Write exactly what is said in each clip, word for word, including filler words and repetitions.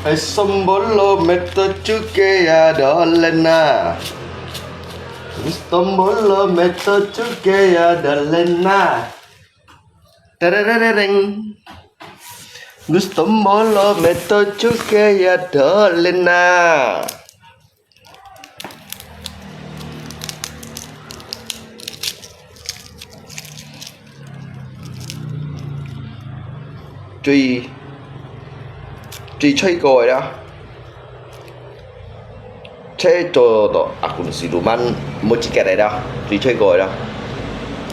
Ay, sembolo me to chuke ya dolena. Sembolo me to chuke ya dolena. Tararareng. Sembolo me to chuke ya dolena. 最，最衰過个啦。車做到阿公siluman，無資格个啦，最衰過个啦。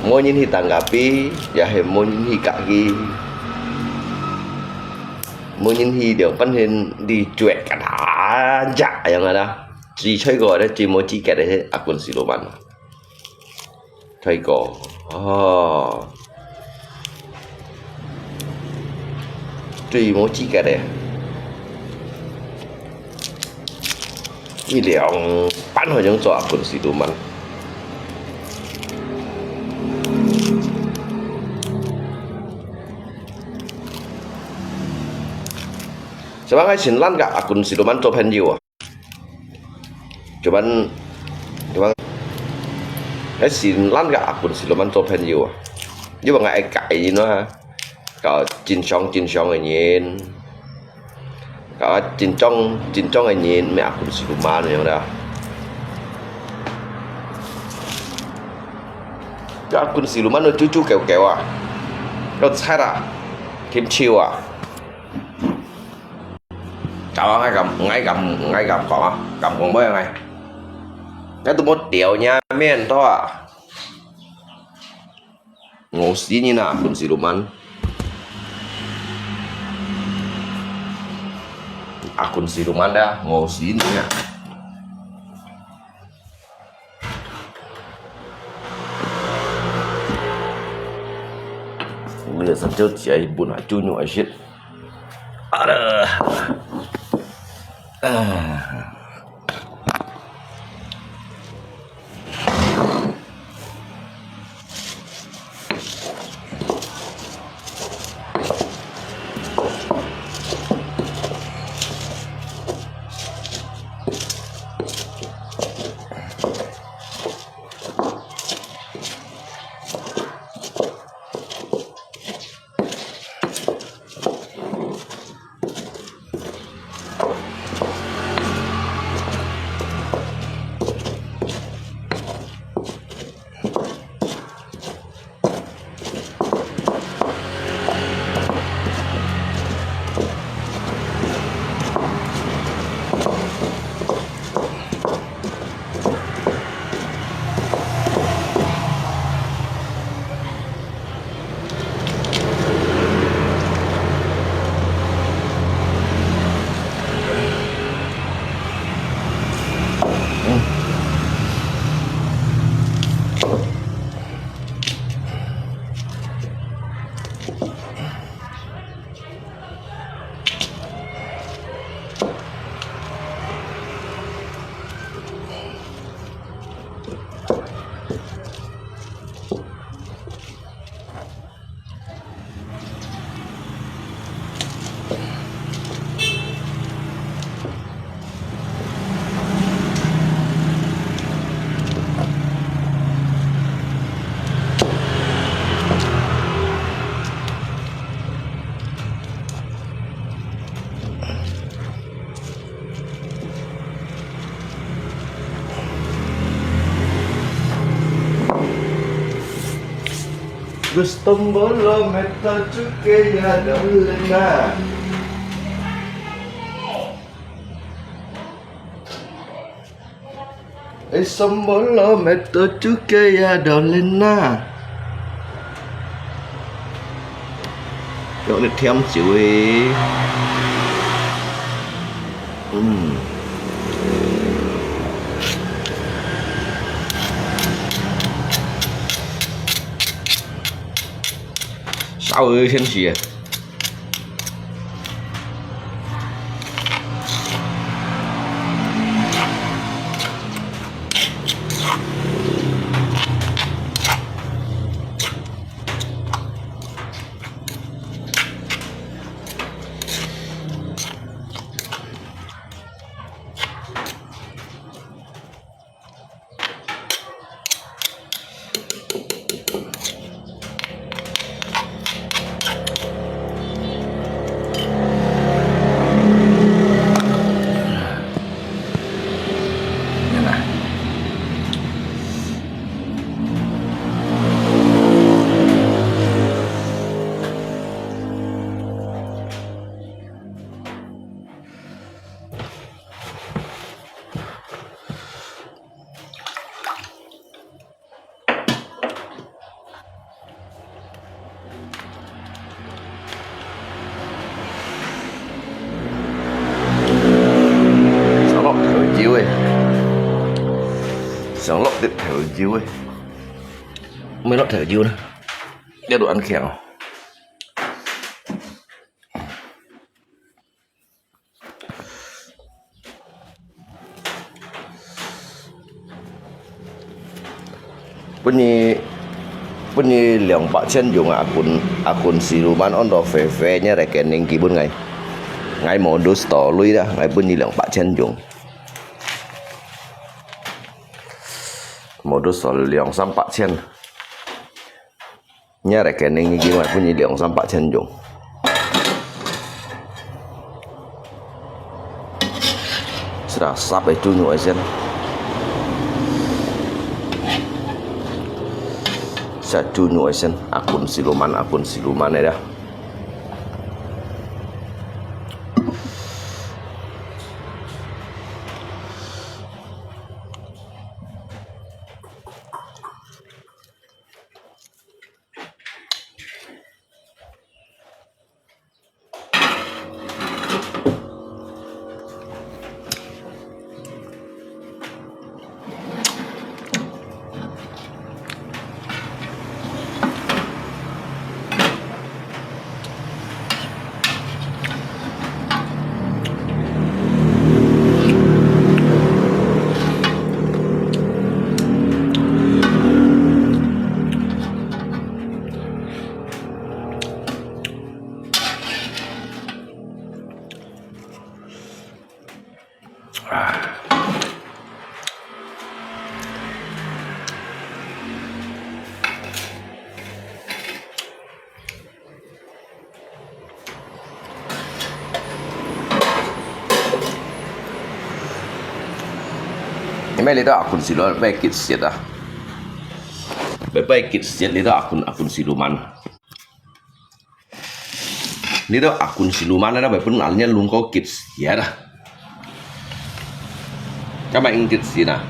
無人去打咖啡，也係無人去客氣，無人去兩半天，你絕个啦，呀，樣个啦。最衰過个，最無資格个係阿公siluman。 衰過，哦，最無資格个，一兩半個鐘做阿公siluman。Sebab𠊎先懶甲阿公siluman做朋友啊。 Cuman，cuman，𠊎先懶甲阿公siluman做朋友啊，因為𠊎愛介意啊，搞真相真相个人，搞真相真相个人，毋係阿公siluman樣啦。這阿公siluman都啾啾叫叫啊，都賊啊，添手啊！ 搞啊，𠊎敢，𠊎敢，𠊎敢講啊，敢講咩？𠊎，𠊎都無掉你面到啊！餓死人啊，阿公siluman！阿公siluman啊，餓死人啊！ Uli sambil sia ibun acu nyo asit. Ada. Ah. Gusto mo lo me to chuke ya dolena. Ay, sembolo me to chuke ya dolena. Yok ni thiam siu e. Hmm. Sáu ơi thiam siu e. 想落滴豆油誒，毋係落豆油啦，這都恁強哦。 分你，分你兩百千用啊，阿君，阿君siluman安到肥肥，你來跟人基本𠊎，𠊎無dus到鐳啦，𠊎分你兩百千用。無dus到兩三百千。 你來跟人已經買分你兩三百千用。係啦，煠个豬肉个先。煠豬肉个先，阿君siluman，阿君siluman个啦。 你買這兜阿君siluman，買結舌啊！買，買結舌，這兜阿君，阿君siluman。 你兜阿君siluman，你兜會分人家弄到結舌啊！該麼个結舌啊？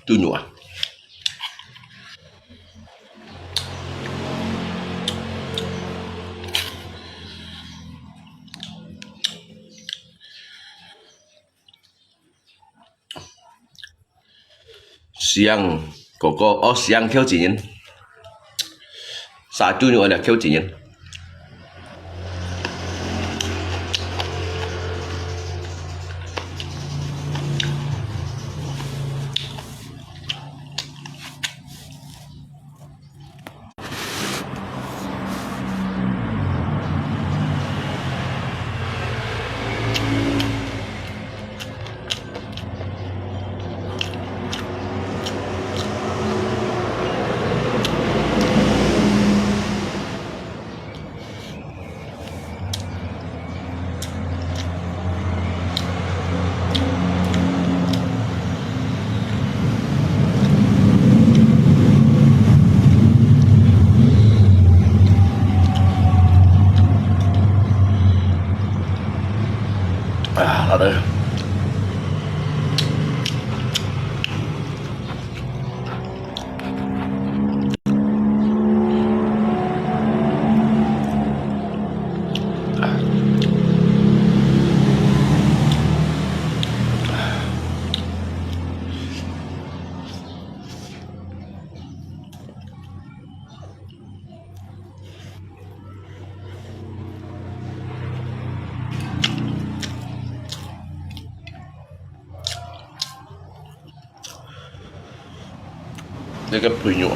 豬肉啊。生哥哥，哦，生邱子仁，殺豬肉了邱子仁。 啊，好的。 這個朋友。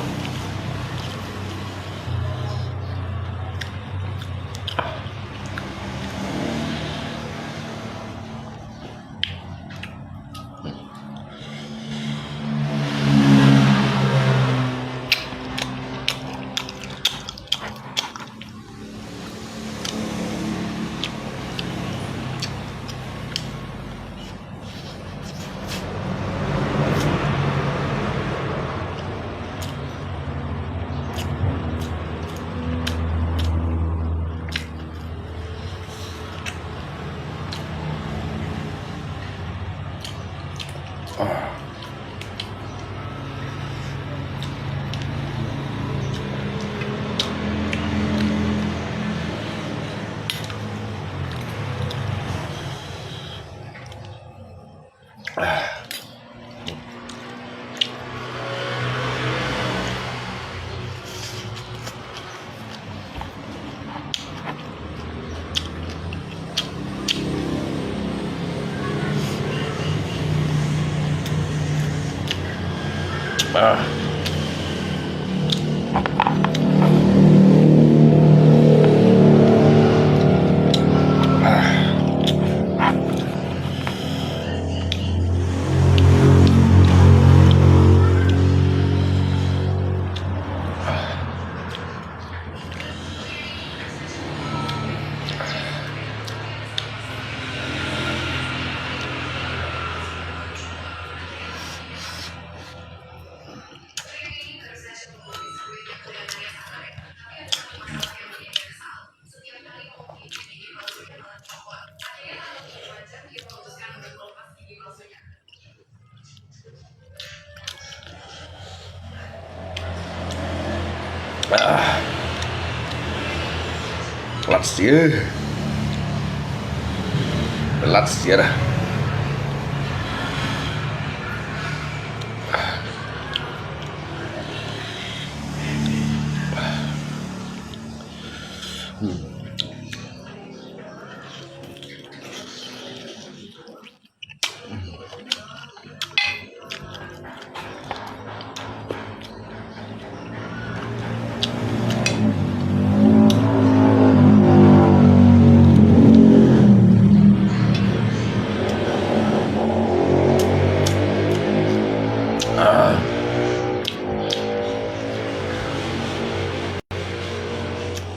啊。啊，辣死了，辣死了。 啊。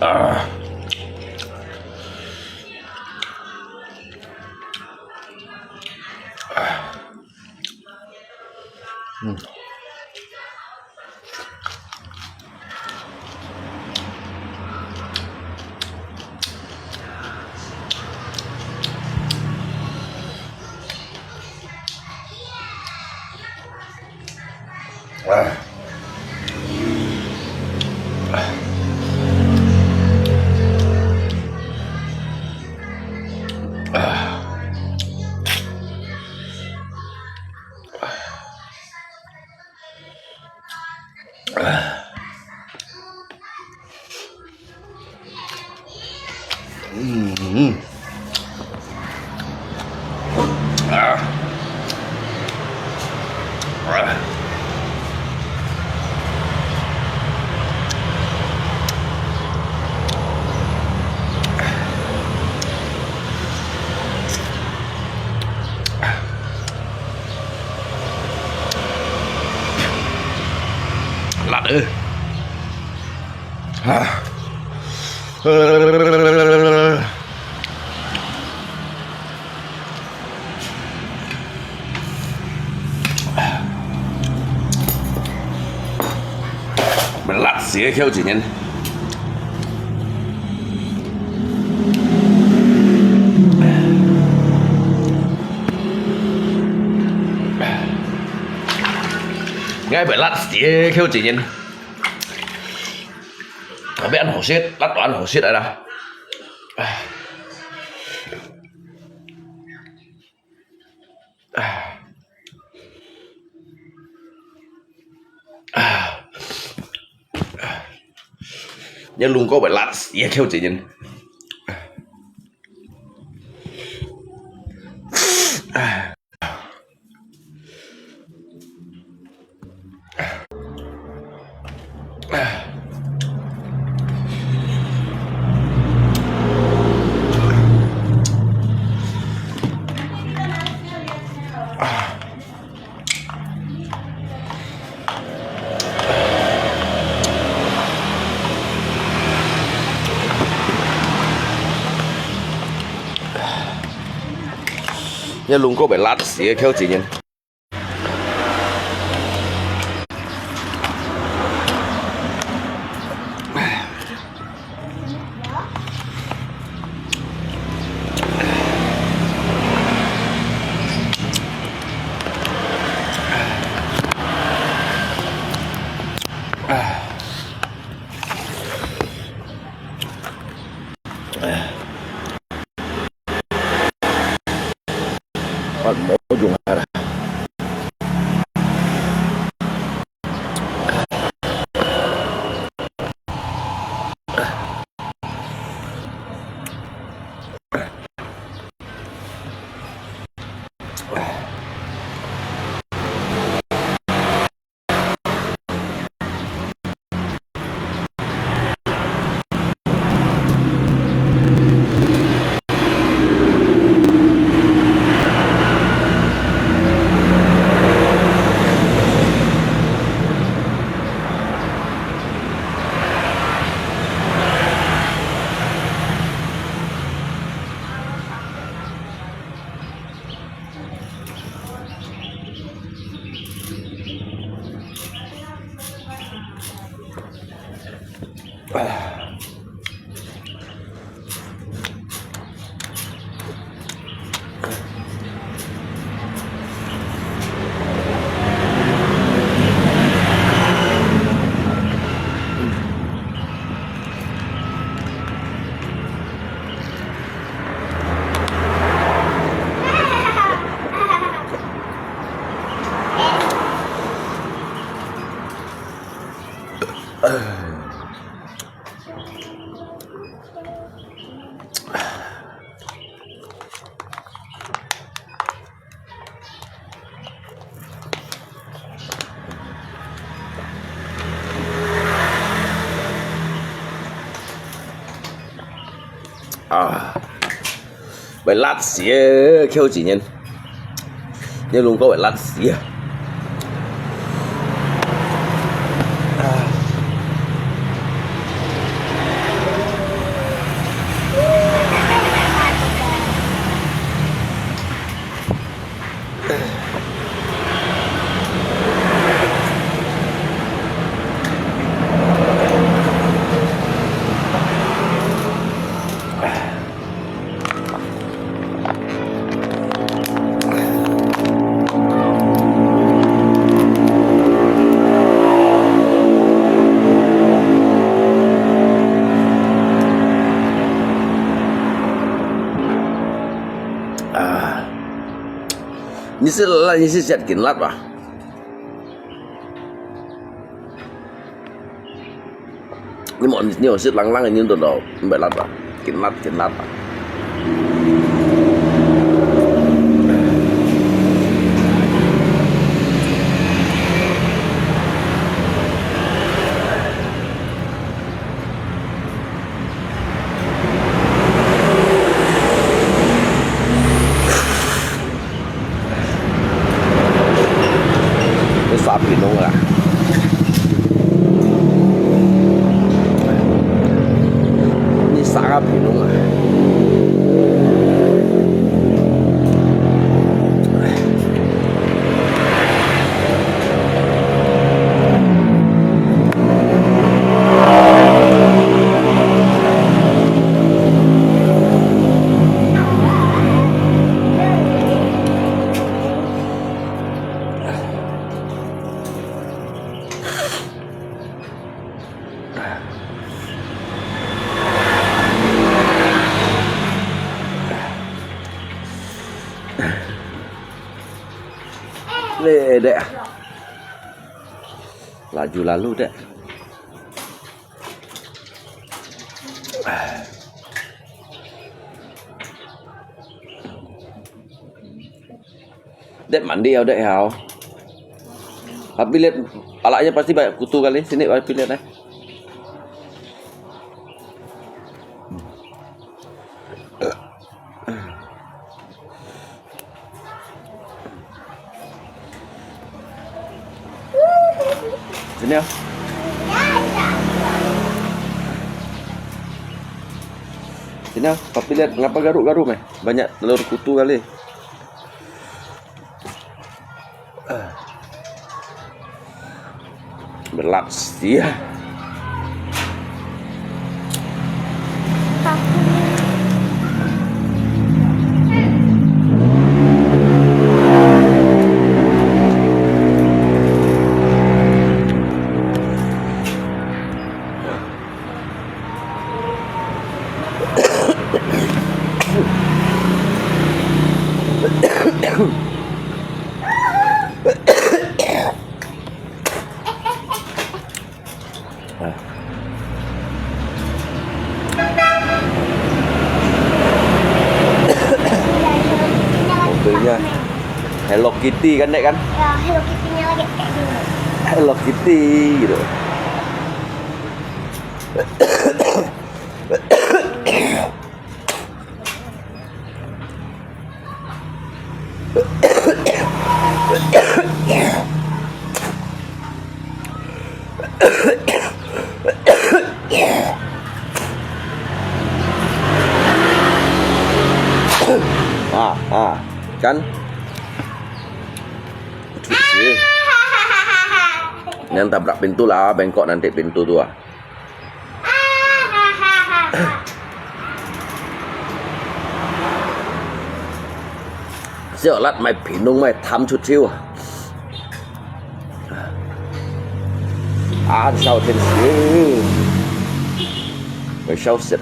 啊。嗯。啊。嗯。啊。啊。辣个。 啊。呃。辣死个，口一陣。𠊎被辣死个，口一陣。 啊，愛恁好食，辣到恁好食來啦。唉。唉。啊。你龍哥會辣死，一口一人。唉。 你龍哥會辣死，一口一人。 啊，無用啊啦。 啊，會辣死个，口一人，你龍哥會辣死啊！啊。你食辣，你食食緊辣吧？你無，你有食冷冷个，你都都毋會辣吧？緊辣，緊辣吧？ Ini sa pinung ah. Ini sa ka pinung ah. 来，来。 Laju lalu dek. Dek mandi ya, dek ya. Tapi lihat, palanya pasti banyak kutu kali. Sini, tapi lihat, eh. Sini ah. Sini ah, tapi lihat ngapa garuk-garuk meh? Banyak telur kutu kali. Belat sia. Mobilnya Hello Kitty kan, Dek, kan? Ya, Hello Kitty-nya lagi kayak gini. Hello Kitty gitu. Ah, ah, kan? Cuci. Jangan tabrak pintu lah, bengkok nanti pintu tu ah. Siap lat mai pinung mai tham cut thiu. An sao thiên sứ. Mai sao siat.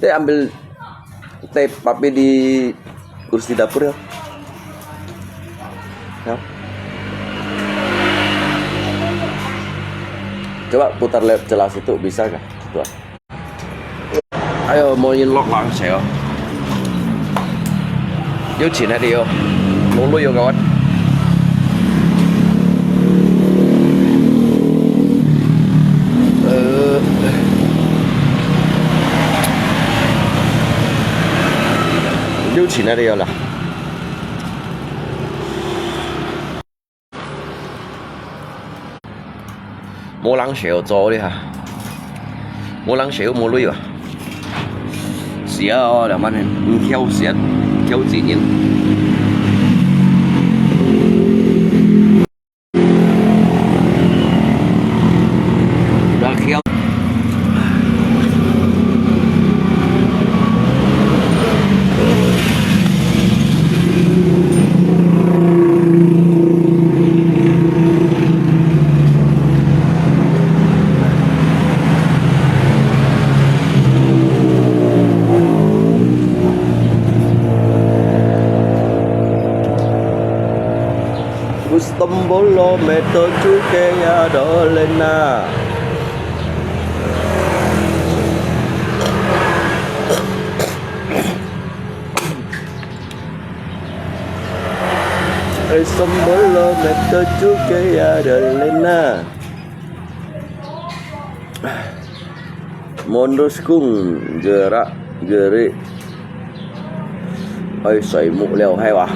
Dek, ambil teh papi di kursi dapur ya. Ya. Coba putar lewat celah situ, bisa kah? Tuan. Ayo, mau in lok lang saya. 有錢啊你哦，無鐳哦，kawan。呃，有錢啊你哦啦。 無人手做哩哈，無人手無鐳啊。是啊，兩萬年，你挑選，挑幾年？ Tombolo me to chuke ya dolena. Ay, tombolo me to chuke ya dolena. Mondos kung gerak gerik. Oi, soi muk liao hai wa.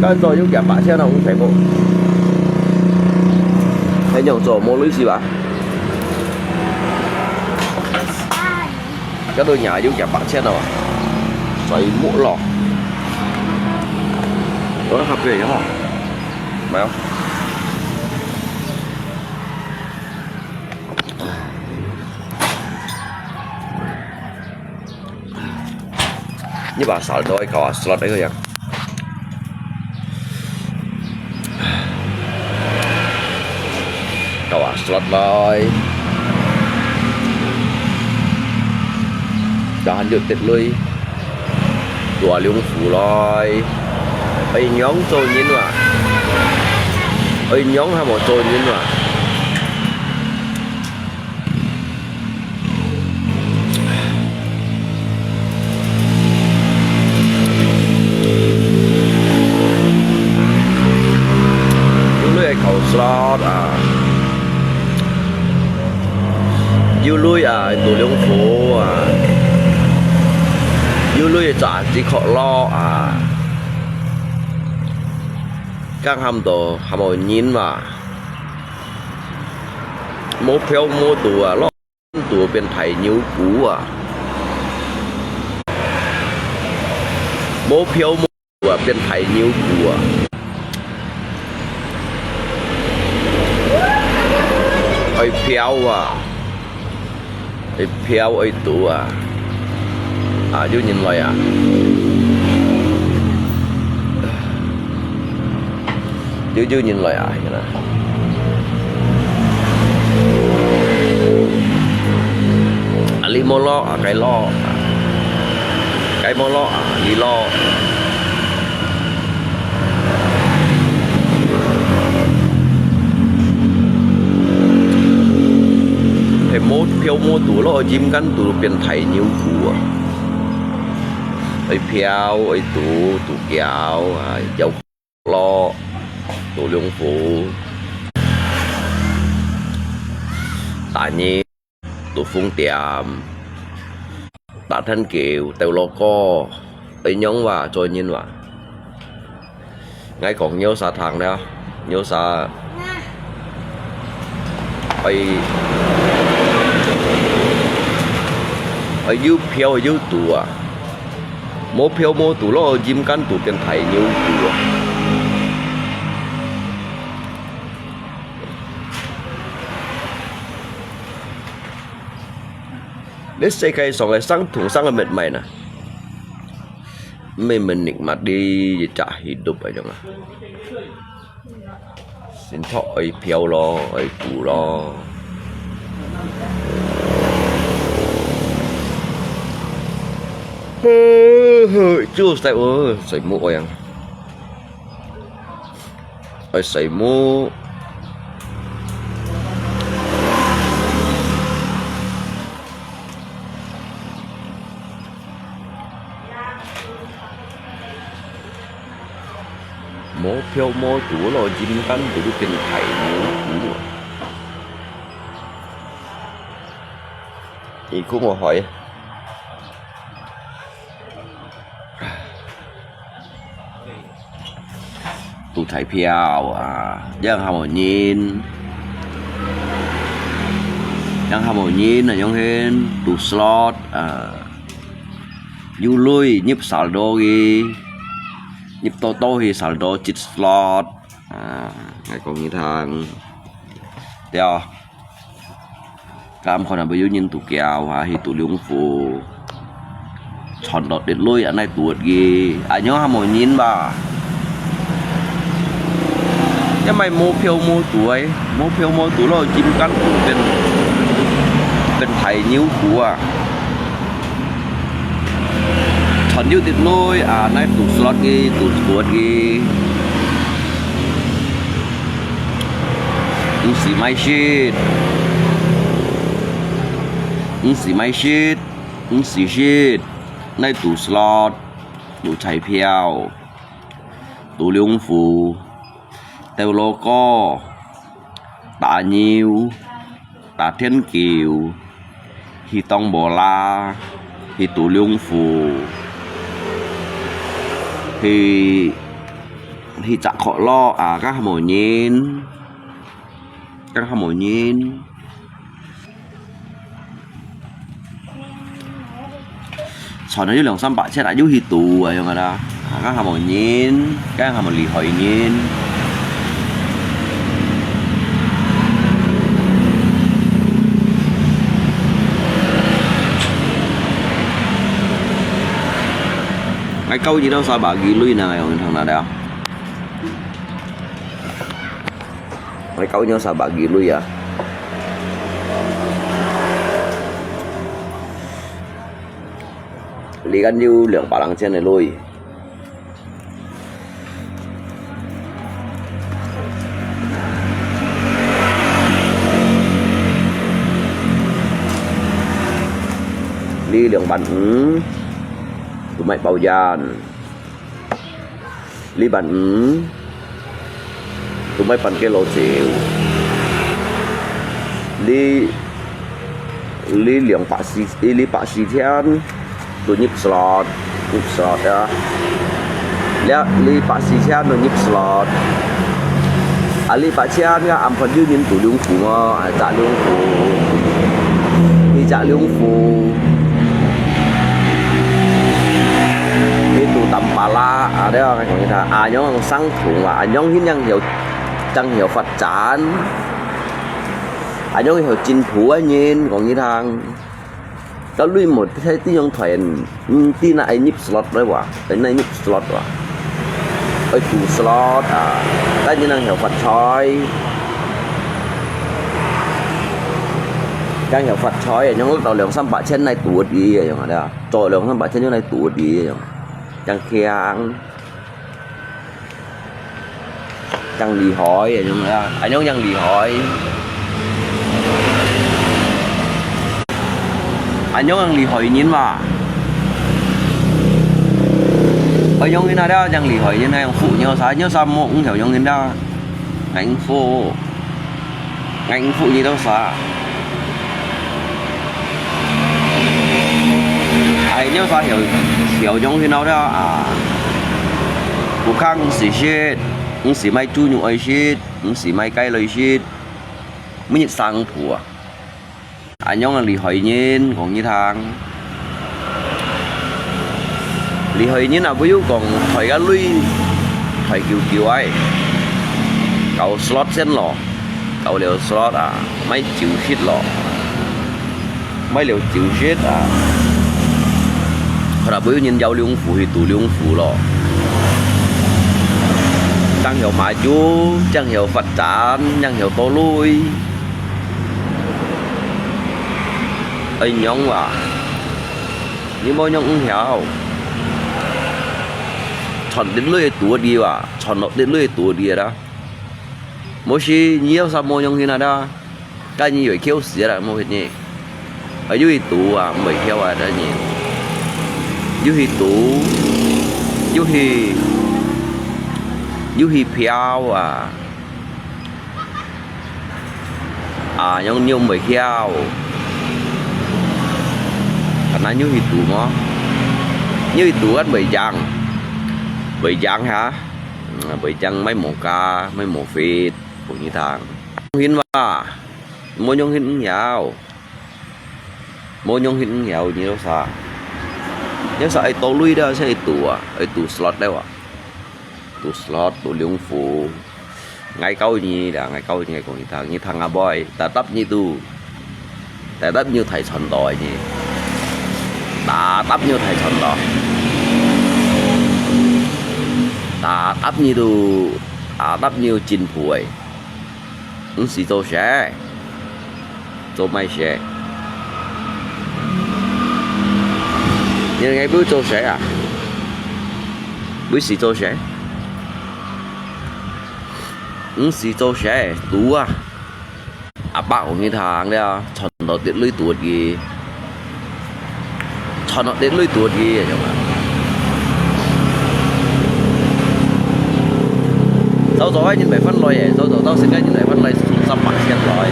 Kan so yung kaya pa siya na yung soi muk. Hay yung so mo lui si ba? Cái đôi nhà vô chả bạc chết đâu à? Xoay mũ lò. Có hộp về không? Phải không? Như bà sợ đôi có slot đấy không? Kau ah slot loi. Cho han yut tet lui. Tua liung fu loi. Oi nyong cho nyin wa. Oi nyong ha mo cho nyin wa. Yului kau slot à. Yului à, tu liung fu à. Yului cha chỉ khó lo à. Cang ham to, ham ao nyin mà. Mô phiêu mô tù à, lo tù piên thải nhiêu cú à. Mô phiêu mô tù à, piên thải nhiêu cú à. Ôi phiêu à. Ê, phiêu ê tù à. À, yú nhin lòi à. Yú, yú nhin lòi à, yú nà. À, li mô lo à, cái lo à. Cái mô lo à, li lo. Ê, mô phiêu mô tù lo, yim căn tù piên thải nhiêu cú à. Ê, phiêu, ê, tù, tù kiao, à, yau lo, tù liung fu. Tà nhi. Tù phung tiam. Tà thân kiu, têu lo ko. Ê, nyong wa, choi nhin wa. Ngai kong nhiêu sa thang liao, nhiêu sa. Ê, ê, yú phiêu, yú tù à. Mô phiêu, mô tù lo, yim căn tù piên thải nhiêu cú à. Lê sê khai sòng lê sang thùng sang lê mệt mỏi nà. Mê mê nik mat đi chả hì đục ai chong à. Xin thọ ơi phiêu lo, ơi cú lo. Hơ, hơ, chú sai ơ, sai mũ ơi ang. Ơi, sấy mũ. Mô phiêu mô tù lo, yim căn tù piên thải nhiêu cú. Ý cũng có hỏi. Tù thải phiêu à, yang ham ao nhin. Yang ham ao nhin à, yang hên, tù slot à. Yú lui, nhíp saldo kì. Nhíp tô tô hì saldo chit slot. À, ngai kong nhi thang. Tiao. Cam khon à, bơ yú nhin tù kiao, ha, hì tù liung fu. Chon lọt điệt lui, anh này tuột kì. Anh nhớ ham ao nhin ba. Yá mai mô phiêu mô tù ê. Mô phiêu mô tù lo, yim căn tù piên. 分大牛股啊！賺有滴鐳啊，哪堵slot个，堵spot个。毋使買shit，毋使買shit，毋使shit，哪堵slot，堵彩票，堵龍虎。 鬥logo，打牛，打天球，去當無啦，去堵龍虎，去，去摘可樂啊，該還無人，該還無人。 賺了有兩三百千啊，又去賭啊，樣个啦。啊，該還無人，該還無厲害人。哎，kau你都三百幾鐳呢，用你看哪了？ 哎，kau你三百幾鐳啊？你看有兩百零千个鐳。你兩萬五，都買包煙。 你萬五，都買半個老酒。你，你兩百四，你，你百四千，都入slot，入slot啊。了，你百四千都入slot。啊，你百千个暗盤有人賭龍虎無？啊，摘龍虎，你摘龍虎。 你都當巴拉啊，對啊，𠊎講你聽，啊，恁樣生痛啊，恁樣佢正曉，正曉發展，恁樣曉進步个人，講你聽。到你無在這種團，嗯，你哪會入slot來哇？哪會入slot哇？愛賭slot啊，但你正曉發財，正曉發財，恁樣到兩三百千來賭个，恁樣啊，對啊。 做兩三百千就來賭个，恁樣強，強厲害，恁樣啊，恁樣強厲害，恁樣強厲害人嘛，恁樣人啊，強厲害人啊，強富，你有啥，你有啥無，毋曉用人啊，強富。 𠊎毋服你兜啥。哎，你有啥曉，曉用去鬧了啊？不看毋使食，毋使買豬肉愛食，毋使買雞來食，每日生普啊！恁樣个厲害人，講你聽。 厲害人啊，會有講抬个鐳，抬久久哎，搞slot先咯，搞了slot啊，買酒食咯，買了酒食啊，可能會有人搖龍虎去賭龍虎咯，正曉買酒，正曉發展，正曉多鐳，哎，仰哇？ 你無仰毋曉，賺滴鐳个多哩哇，賺落滴鐳个多哩啦。無事，你有啥無用心啊啦？該你有休息啦，無歇呢。啊，又去賭啊，毋會曉啊，等你。又去賭，又去，又去嫖啊。 啊，仰仰毋會曉。該你有去賭無？你有去賭，𠊎會贏，會贏哈？嗯，會贏，買無價，買無fit，講你聽。用心哇，無用心毋曉，無用心毋曉，你有啥？你有啥愛多鐳了，先去賭啊，愛賭slot了啊。 賭slot，賭龍虎。𠊎教你啦，𠊎教你，講你聽，你聽啊，boy，tetap你都，tetap你大賺到个你，tetap你大賺到，tetap你都，tetap你進步个。 毋使做事，做麼个事？你个會做事啊？會使做事？毋使做事，堵啊！阿伯講你聽了，賺到滴淚肚去，賺到滴淚肚去，係嘛？早早个人來翻來誒，早早到現在人來翻來，三百千來。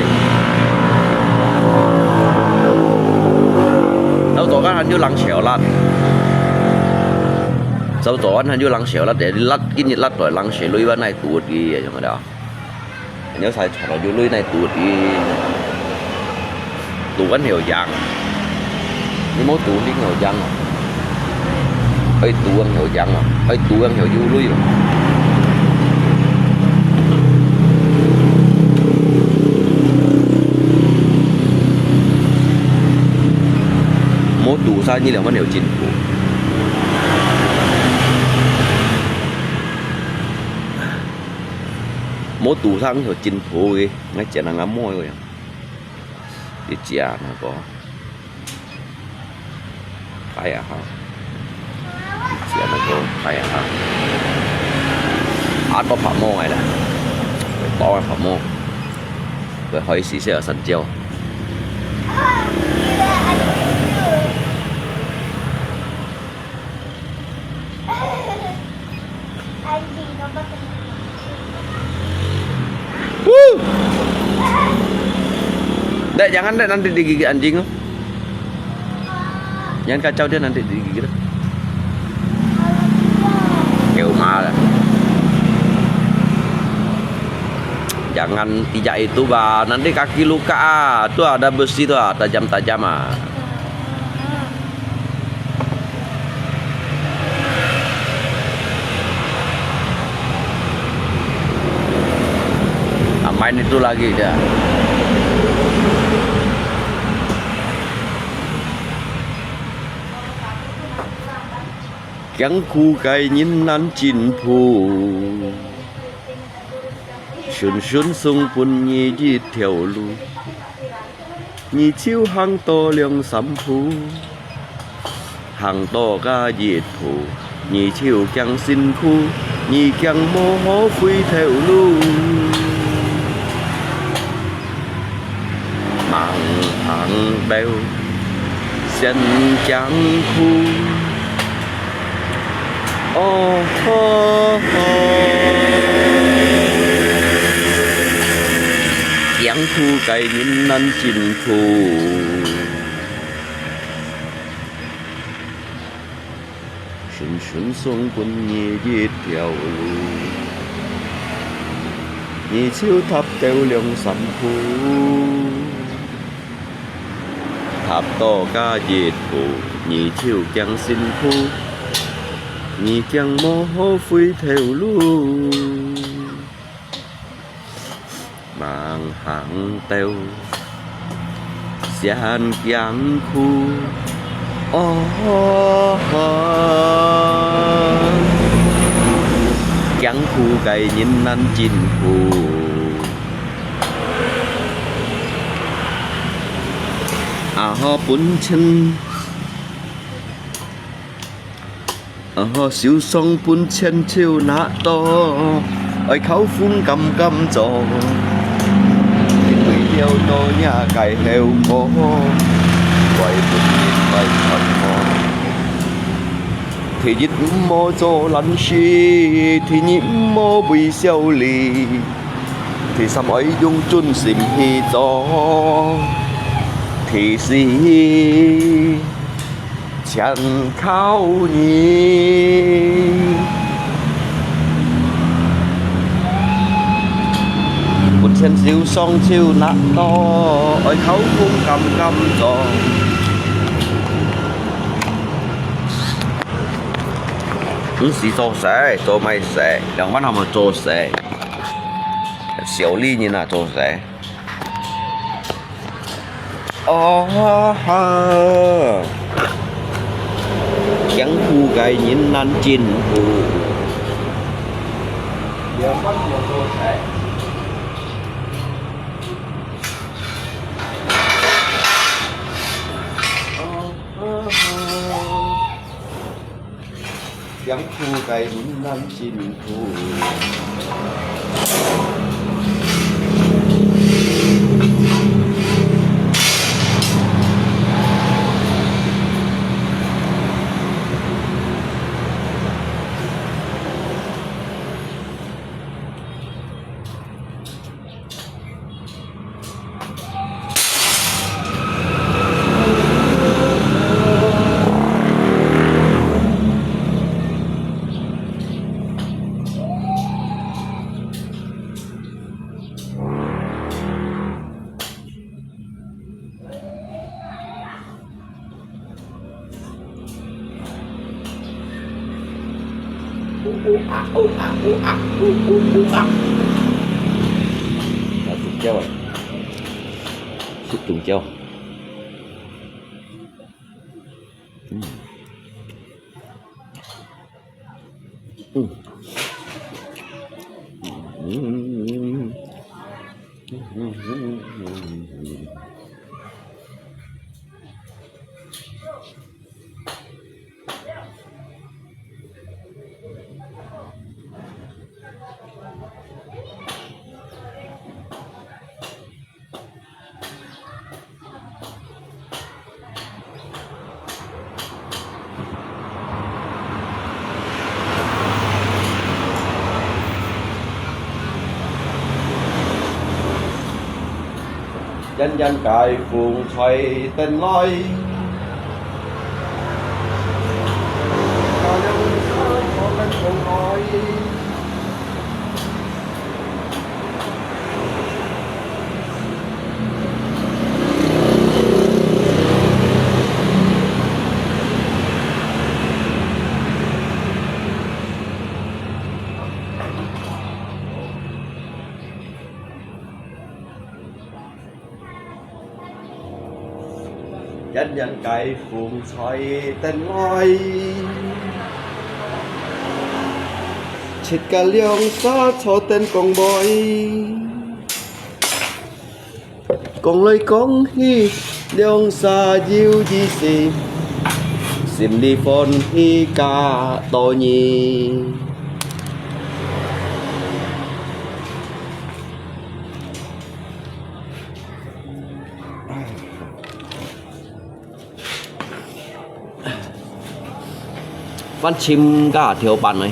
早早个還有人笑啦，早早个還有人笑啦，第一日辣，今日辣到人笑，淚還來肚去，係嘛了？ 你才賺到有鐳來堵佢，堵緊條贏。你無堵你條贏哦，愛堵緊條贏哦，愛堵緊條有鐳哦。無堵晒，你兩萬條進步。 無堵上條金箔个，𠊎剪了𠊎妹个，一剪那個，哎呀哈，一剪那個，哎呀哈，啊，都發毛个啦，包啊發毛，會開始些有神經。 Wuh! Dek, jangan, Dek, nanti digigit anjing tu. Jangan kacau dia, nanti digigit. Kêu má lah. Jangan pijak itu, bah. Nanti kaki luka, ah. Tu ada besi tu, ah. Tajam-tajam, ah. Ah, main itu lagi dia. Kiang khu cái nhìn nan chính phủ. Sun sun sung pun nyi jit theo lu. Nyi chiu hàng to liang sam phu. Hàng to ka jit phu. Nyi chiu kiang sin khu. Nyi kiang mô hô phui theo lu. Màng hàng têu. Sian kiang khu. Ơ hơ hơ. Kiang khu cái nhìn nan chính phủ. Sun sun sung pun nyi jit theo lu. Nyi chiu thap theo liang sam khu. Thap to ka jit phu, nyi chiu kiang sin khu, nyi kiang mô hô phui theo lu. Màng hàng têu, sian kiang khu, ơ hơ hơ. Kiang khu cái nhìn nan chính phủ. A hơ pun chen. A hơ siu song pun chen chiu nă to. Oi khâu phung kam kam cho. Tin tui liao to ya cái heo mo. Quay pun tin quay chọn mo. Thứ nhất mô cho lăn si, thứ nhì mô bùi siêu lì, thứ sáu oi dùng chun sim hi cho, thứ tư chén khao nhì. Một chén rượu song chiu nạ to, oi khâu phung kam kam cho. Hm, si cho sẻ, cho mai sẻ, lòng văn hòm cho sẻ. Xéo ly nhìn là cho sẻ. Ơ ha. Kiang khu cái nhìn nan chính phủ. Lòng văn hòm cho sẻ. Ơ ha. 艱苦个雲南辛苦。 啊，中鳥啊，食中鳥。嗯。 嗯。嗯。 遠遠个風吹等來。 遠遠个風吹等來，七个兩儕坐等講話。講來講去，兩儕有意思，心裡歡喜加多年。 番歆加豆瓣呢。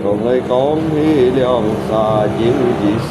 講來講去，兩儕有意思。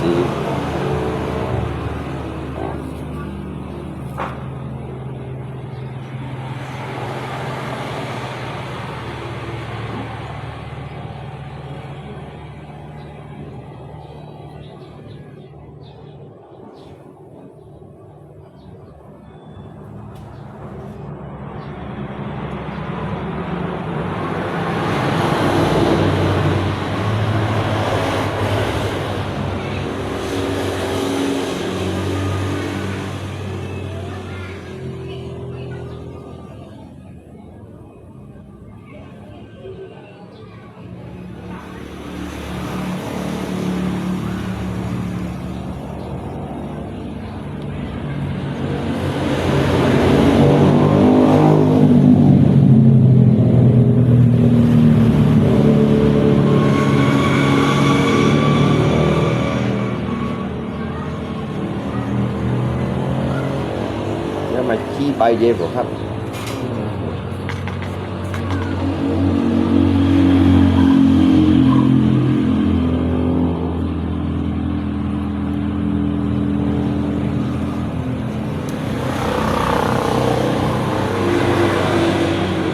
這賣雞排个無合。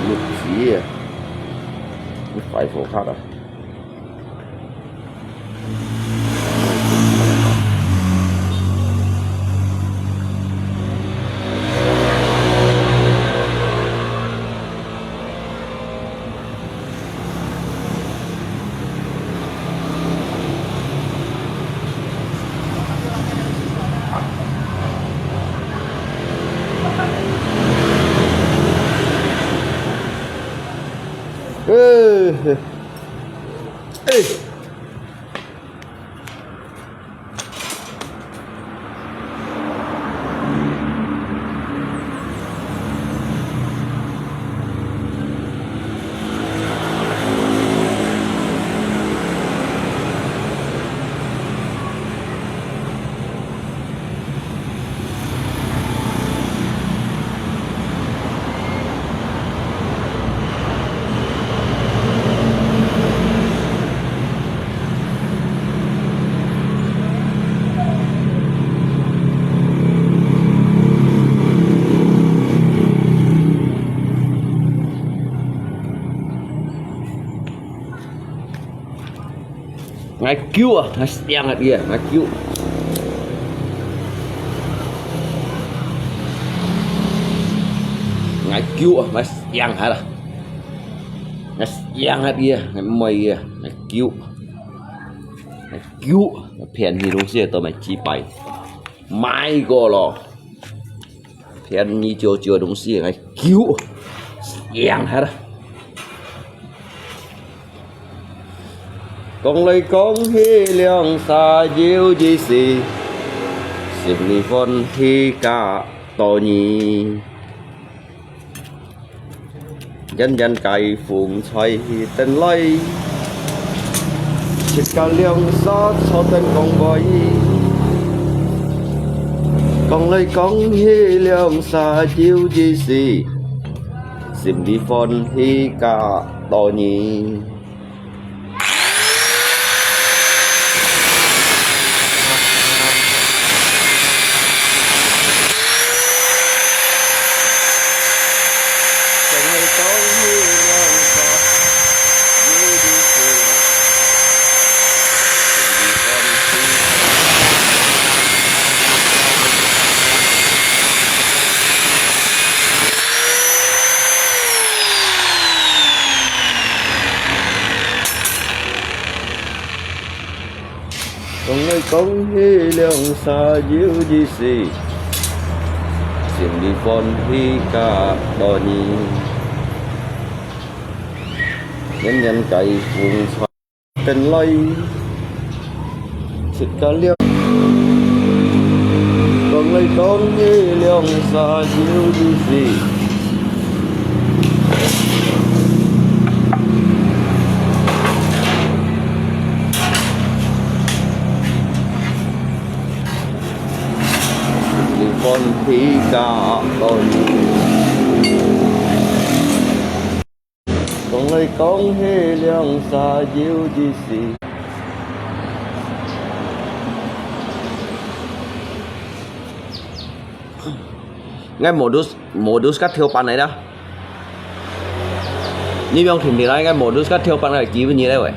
木子啊，你快手卡啊。 這 𠊎噭啊，𠊎想啊，𠊎噭。𠊎噭啊，𠊎想下啦。𠊎想啊，𠊎毋愛啊，𠊎噭。𠊎噭，便宜東西都買幾百，買過咯。 便宜少少个東西，𠊎噭，想下啦。講來講去兩儕有意思，心裡歡喜加多年。 遠遠个風吹等來，自家兩儕坐等講話。講來講去兩儕有意思，心裡歡喜加多年。 講來講去兩儕有意思，心裡歡喜加多年。遠遠个風吹等來，自家兩，講來講去兩儕有意思。 歡喜加多年。講來講去兩儕有意思。𠊎modus，modus个跳板來啦。 你毋用停停啦，應該modus个跳板个機會你來喂。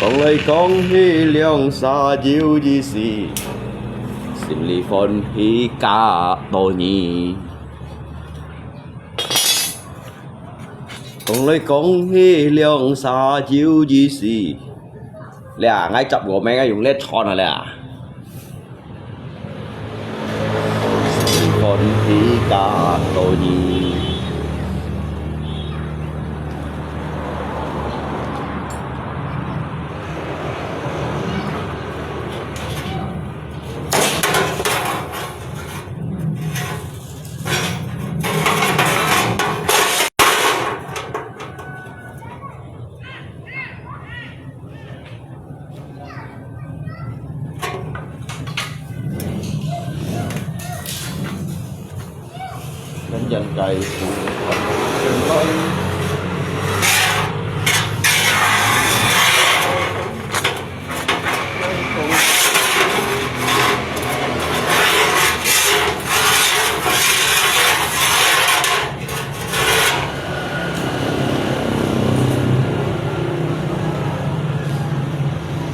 講來講去兩儕有意思，心裡歡喜加多年。講來講去兩儕有意思，這𠊎接無名个用來唱啊這。 歡喜加多年。 人人皆苦。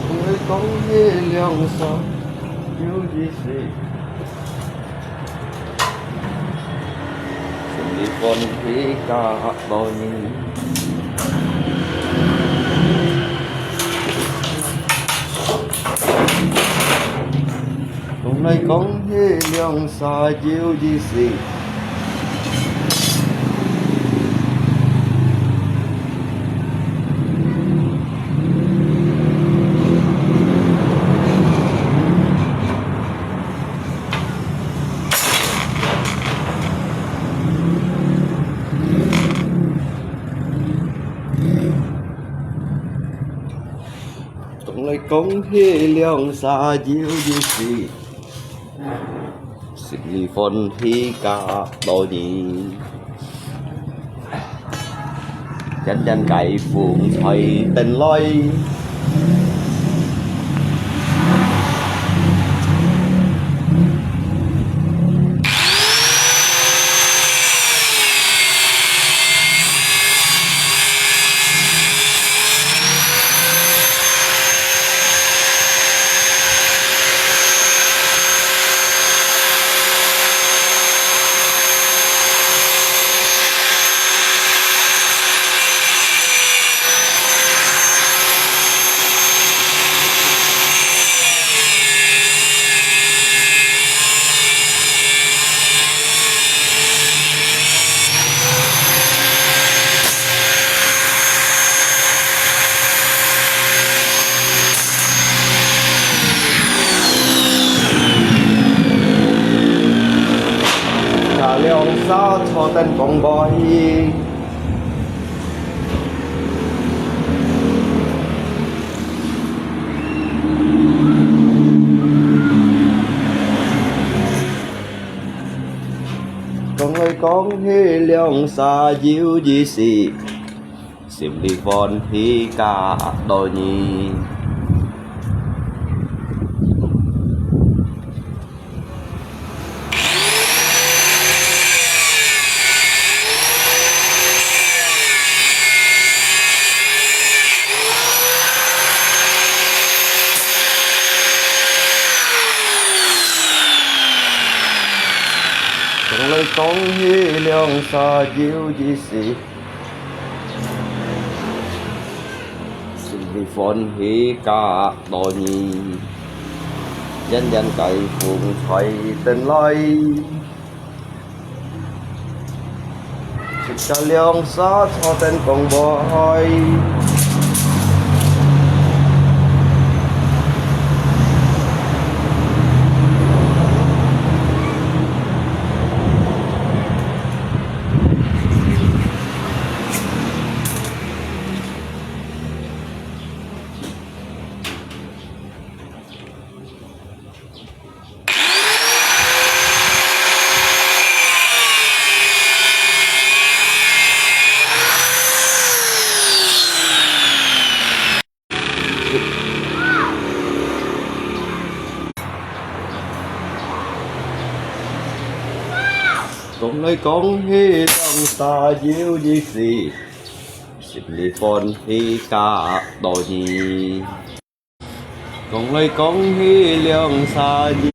講來講去兩儕有意思，心裡歡喜加多年。講來來講，係兩儕有意思。 講來講去，兩儕有意思，心裡歡喜加多年。 遠遠个風吹等來。 車輛煞坐等講話。 講來講去，兩儕有意思，心裡歡喜加多年。 講來講去，兩儕有意思，心裡歡喜加多年。遠遠个風吹等來。 自家兩儕坐等講話。 講來講去，兩儕有意思，心裡歡喜加多年。 講來講去，兩儕人。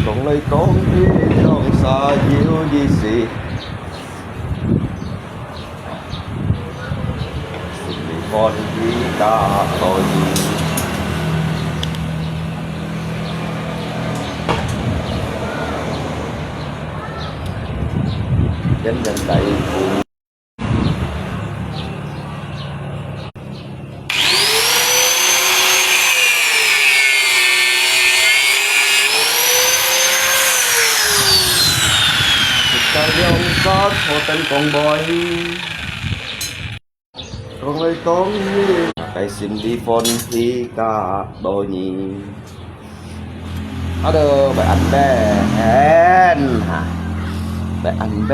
講來講去，兩儕有意思，心裡歡喜加多年。人人在乎。一家兩家坐等公婆。 講來講去，大家心裡歡喜較多呢。啊，都愛恁樣哈，愛恁樣。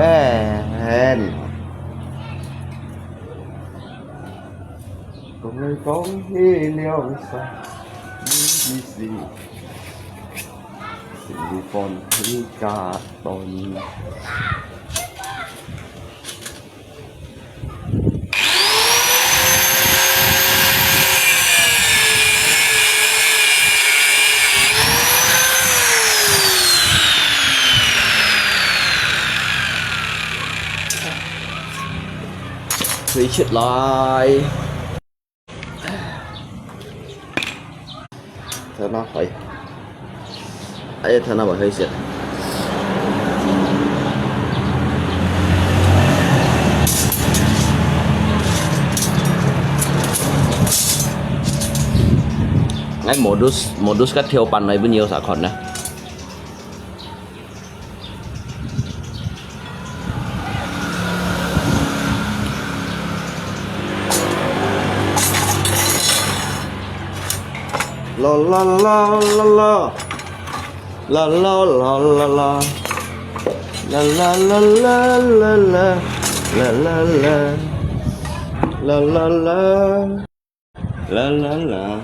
講來講去，兩儕，你的心，心裡歡喜較多呢。 推出來。 等下，哎。哎，等下，我看一下。哎，modus，modus 个跳板來分你有啥款呢？ 啦啦啦啦啦。啦啦啦啦啦。啦啦啦啦啦啦。啦啦啦。啦啦啦。 啦啦啦。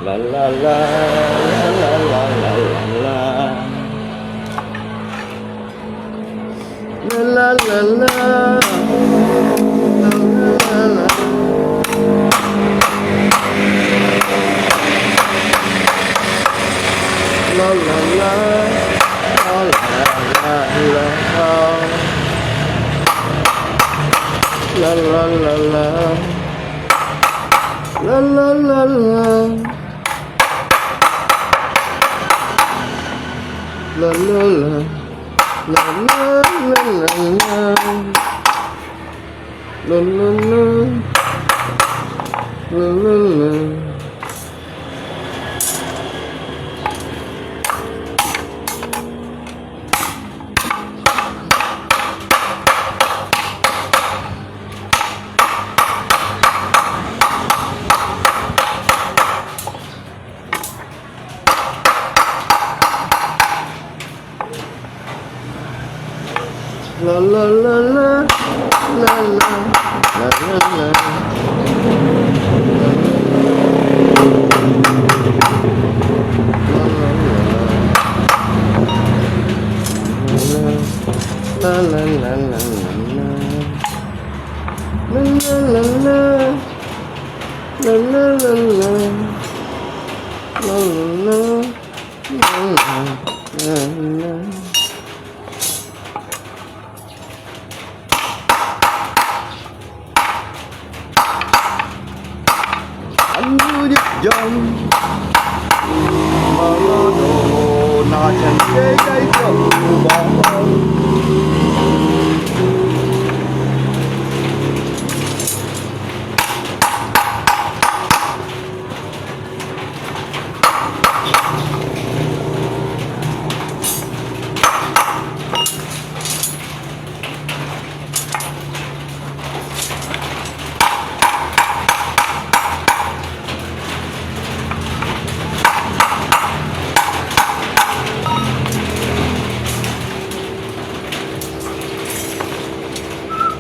啦啦啦，啦啦啦，啦啦啦。啦啦啦啦，啦啦啦啦。啦啦啦。 啦啦啦啦啦。啦啦啦啦。啦啦啦啦。啦啦啦。啦啦啦啦啦。啦啦啦。啦啦啦。 啦啦啦啦，啦啦，啦啦啦。啦啦啦啦啦啦。啦啦啦啦。啦啦啦啦。啦啦啦。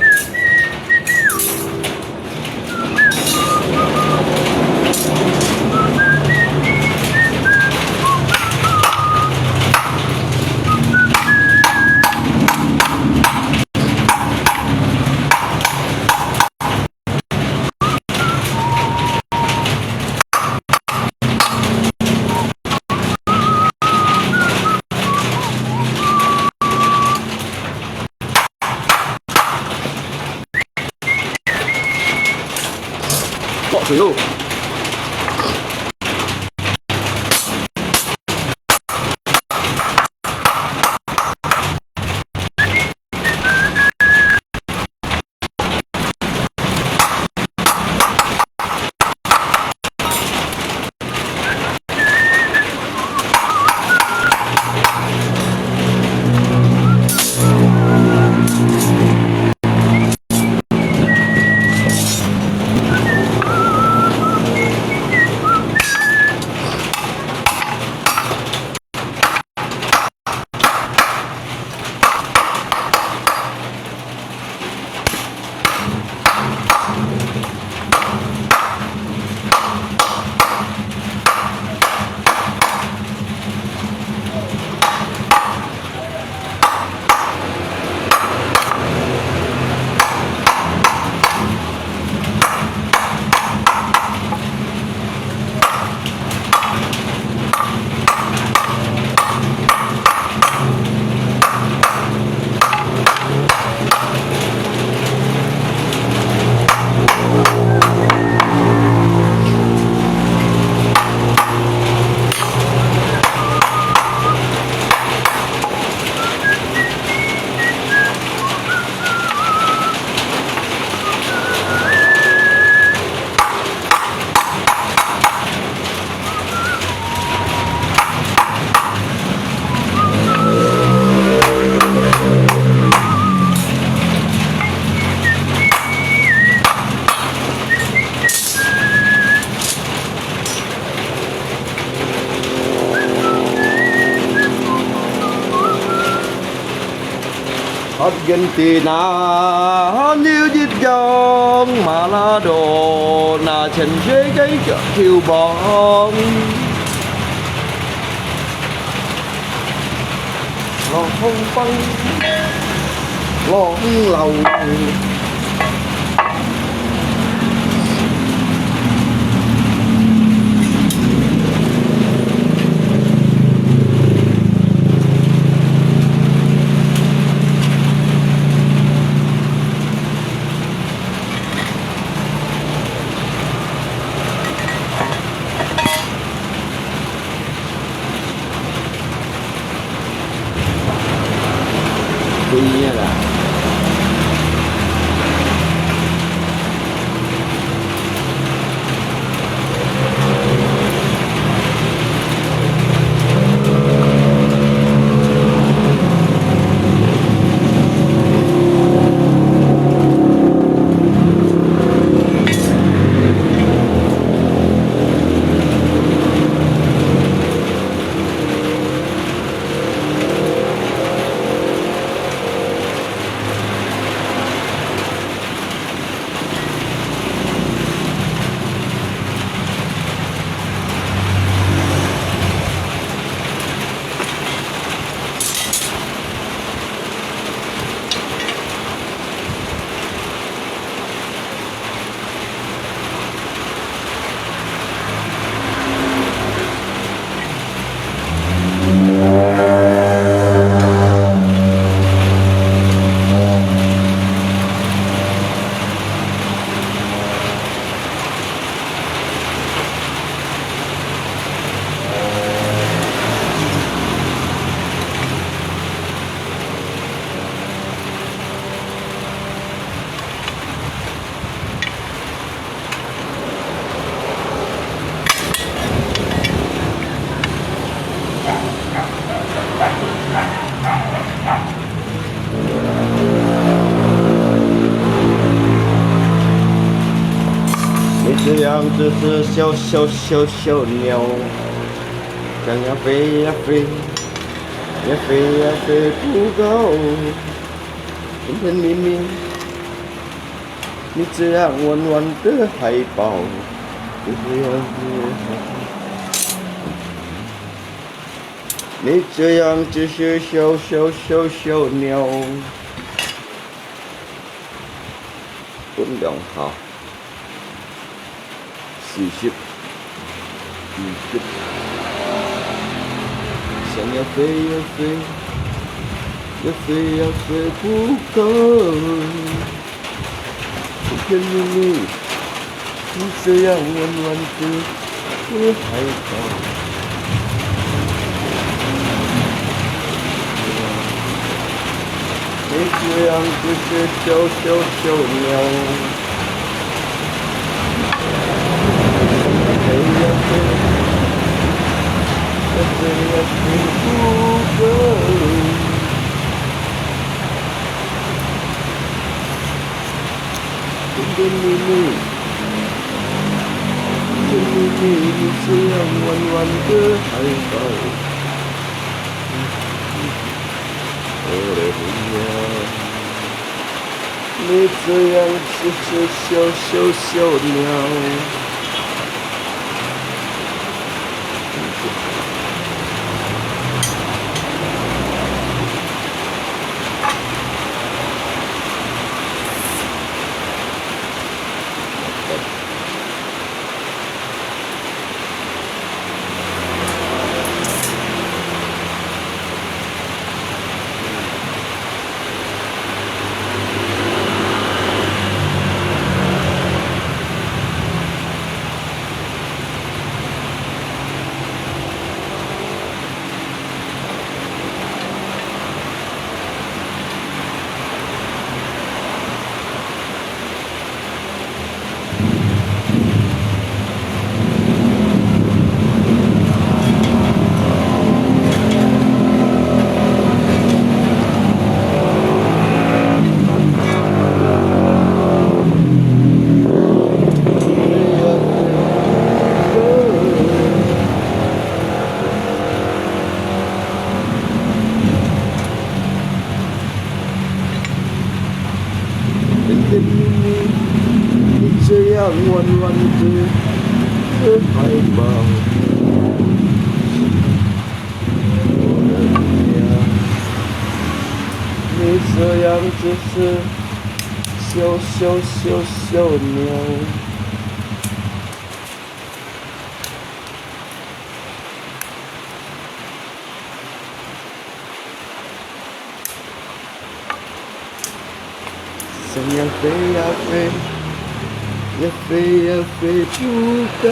好，水路。阿根廷啊，紐約洋，馬拉多納，全世界球王。老紅幫，老老。 不一样啦。 你这样只是小小小小鸟，想要飞呀飞，也飞呀飞不高。甜甜蜜蜜，你这样温暖的怀抱，你这样只是小小小小鸟。 分两下。四十、五十。想要飞呀飞，也飞呀飞不高。甜甜蜜蜜，你这样温暖的 我还高。你这样只是小小小鸟，飞呀飞，飞呀飞不高。 甜甜蜜蜜，甜蜜蜜，你这样温暖的怀抱。哦，你这样只是小小小鸟。弯弯的白毛。我的娘，你这样子是小小小小鸟。 想要飞呀飞，也飞也飞不高。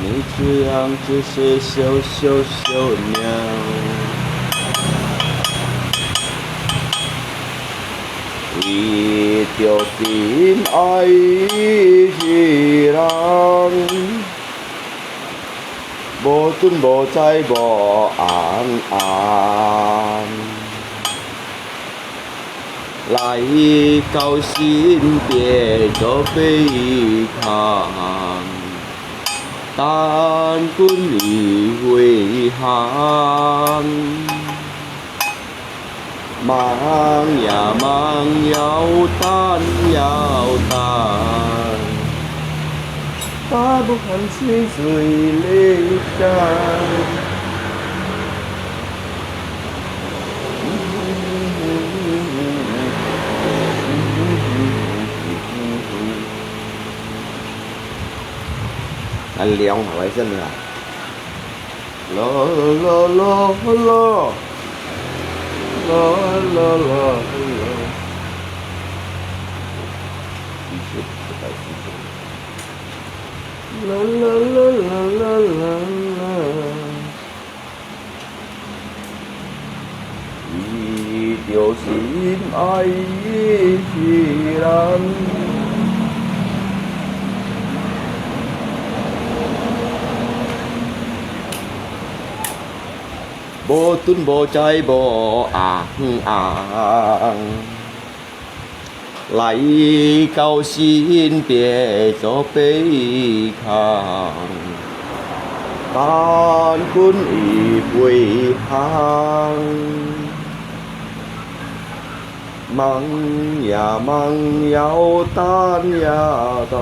你这样只是小小小鸟，为着心爱的人。 无尊无在无安安，来到身边做陪伴，但愿你会好。 望呀望，要等呀等，等不看清水流干。啊，凉好来真的啊。 啦啦啦啦啦，啦啦啦啦。啦啦啦啦啦啦。 为着心爱的人，无尊无在无安安。 来到身边做陪伴，但愿你会好。望呀望，要等呀等。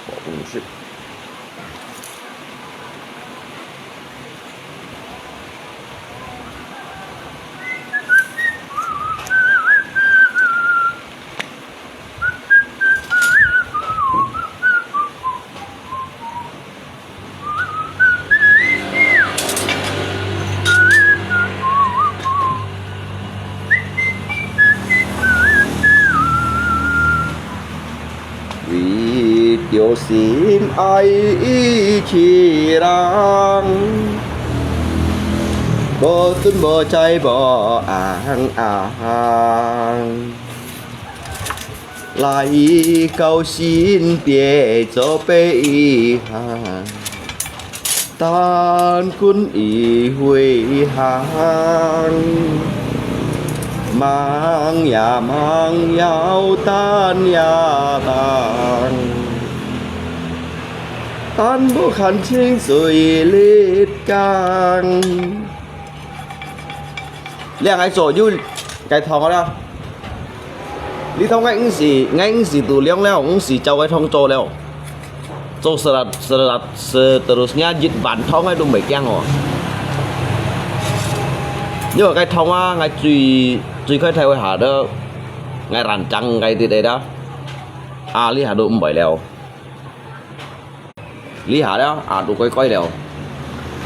我不是。 为着心爱的人，无尊无在无安安，来到身边做陪伴。 但愿你会好，望呀望，要等呀等，等不看清水流干。 你愛做有該堂个啦。你同𠊎毋係，𠊎毋係度量了，毋係照該堂做了。做十六、十六、十六，一萬堂个都毋會驚哦。因為該堂啊，𠊎最，最開頭个下頭，𠊎爛正該啲个啦。啊，你下都毋會了。 這下了，啊，都乖乖了。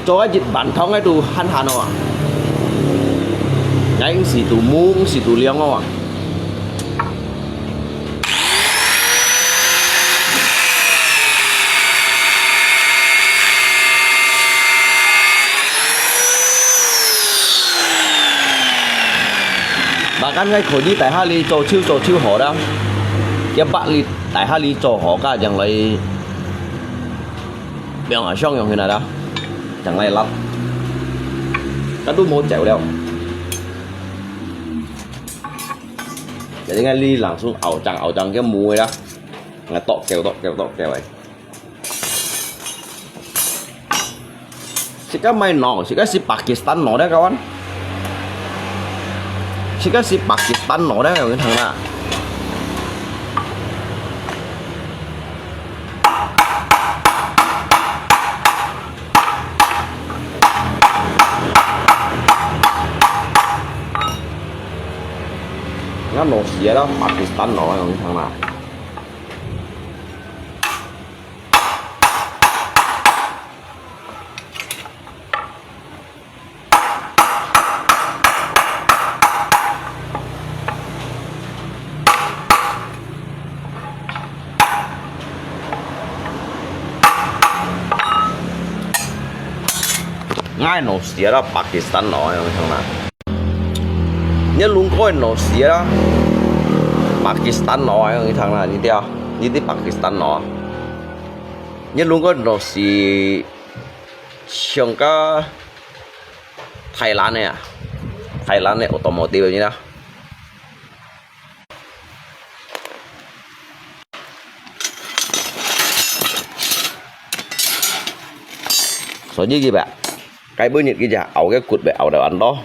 做个一碗湯个都閒閒哦啊。𠊎毋使都熝，毋使都涼哦啊。Bahkan𠊎可以帶下來做就做就好啦，也把你帶下來做好个，將來放下上用起來啦，將來摎，該都無走了。 Jadi𠊎哩langsung熬正熬正个熝个啦，𠊎剁掉剁掉剁掉个。這個毋係腦，這個係Pakistan腦个，kawan。這個係Pakistan腦个，𠊎同你講啦。 Ngăn nổ xía đó, Pakistan nó, thằng nào. Ngai nổ xía đó, Pakistan nó, thằng nào. Nhớ luôn coi nổ xía đó, Pakistan nó, thằng nào, như thế, như thế Pakistan nó. Nhớ luôn coi nổ xí, xiong ka Thái Lan này à? Thái Lan này automotive như đó. Số như vậy. Cái bữa nhiệt cái giờ ảo cái cột bẹ ảo đầu ăn đó.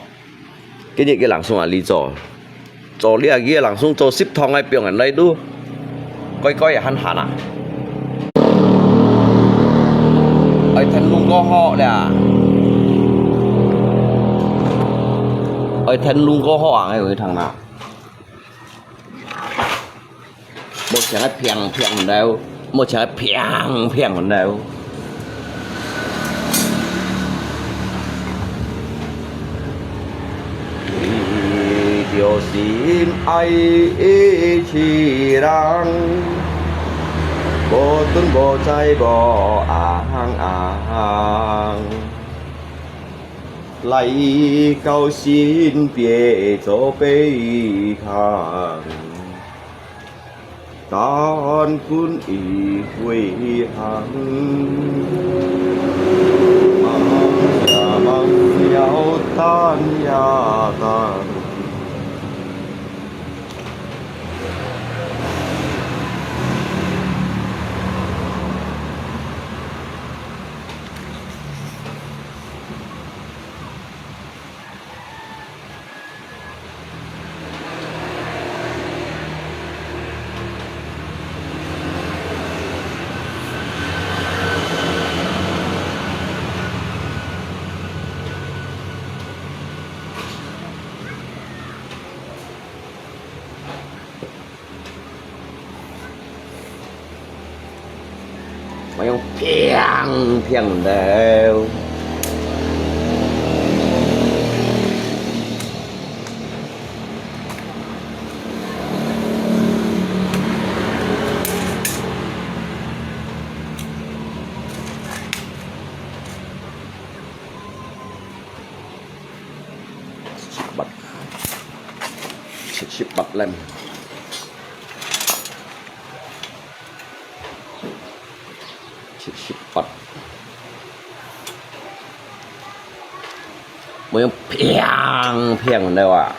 Cái nhiệt cái làng sung à lý do. Cho lia kia langsung cho sip thong ai piong an lai tu. Koi koi han han à. Ơi thân luôn có họ lẹ. Ơi thân luôn có họ à, người thằng nào. Một chén phiang phiang đâu. Một chén phiang phiang đâu. Ý thiêu xin ai ý chỉ rằng Bố tuân bố cháy bố áng áng. Lai cao xin bia cho bê khang. Tan kun ý quê hàng. Mang ya mang yao tan ya tan. Mà用平平的。Bật. Sip sip bật lên. Sip sip bật. Mùi phiang phiang đâu à.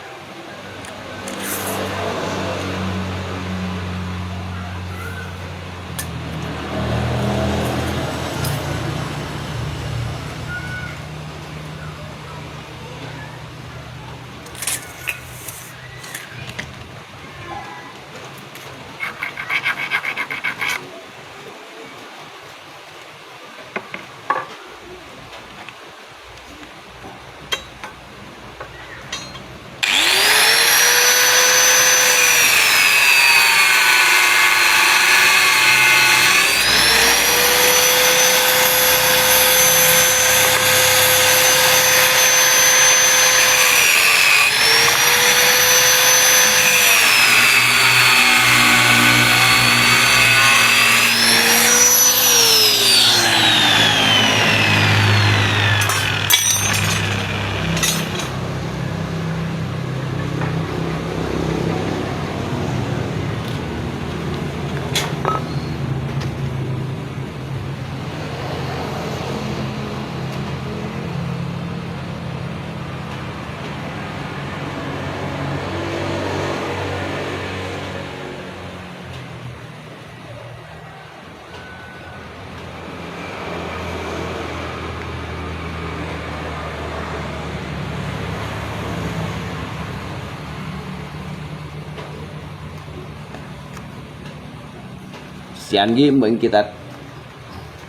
先去問佢兜。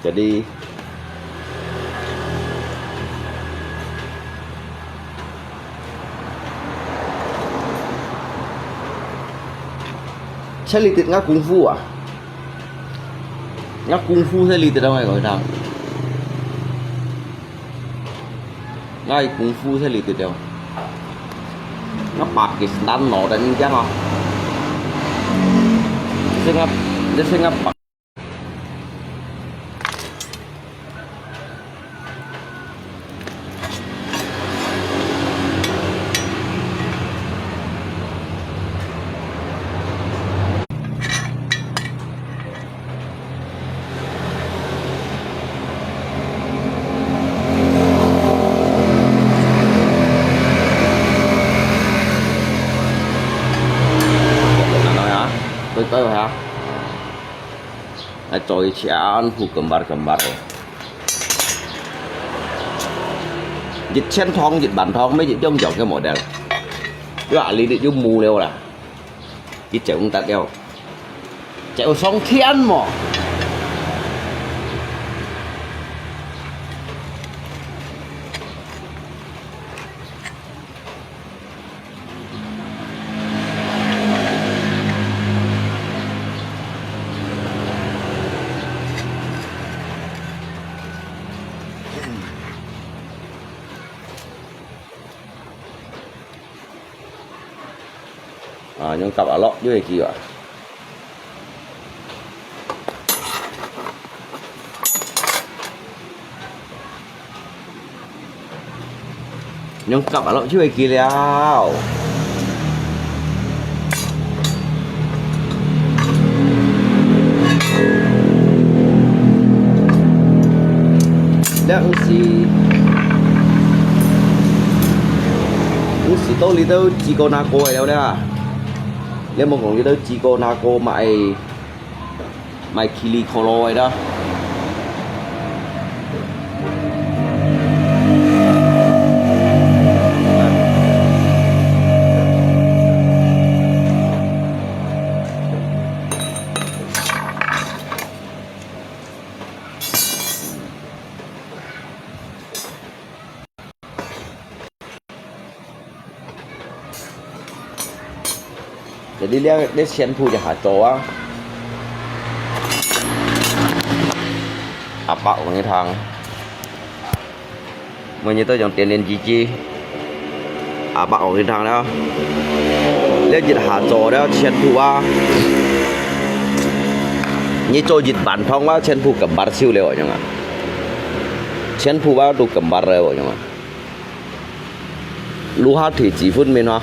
Jadi，這裡底𠊎功夫啊，𠊎功夫這裡底啊，𠊎講一趟。 𠊎功夫這裡底了。𠊎Pakistan攞等你講哦。這係𠊎，這係𠊎Pak-來做一全部gambar-gambar哦。一千趟、一萬趟，乜一樣樣个model。因為啊，你，你就無了啦。 佢走毋得了，走上天無？ 啊，用夾下落就會記啊。用夾下落就會記了。 這毋係，毋係到這兜Ciko Nago个了啦。這莫講這兜Ciko Nago買，買Kili Kolo个啦。 Jadi這，這全部就下做啊。阿伯講你聽，每日都用點點滴滴。阿伯講你聽了，這一下做了全部啊，你做一萬趟啊，全部gambar燒了，有無啊？全部啊，都gambar了，有無啊？ Luha提子分明哈？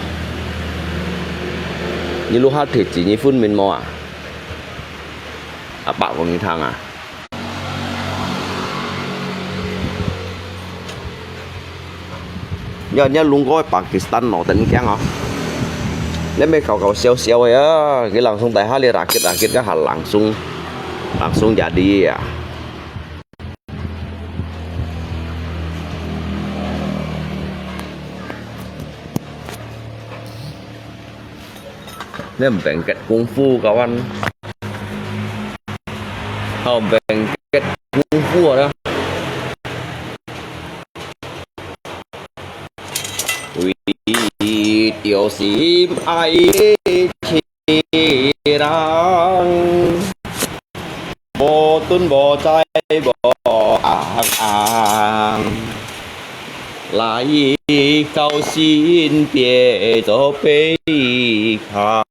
你luha提子你分明無啊？阿伯講你聽啊。Ya，你弄個Pakistan咯，等驚啊！你咪搞搞笑笑个啊！佢langsung底下你rakit rakit个，還langsung langsung jadi啊！ 你毋平結功夫，kawan。好，毋平結功夫啊！為著心愛个 人，無頓無在無紅紅，來到身邊做陪伴。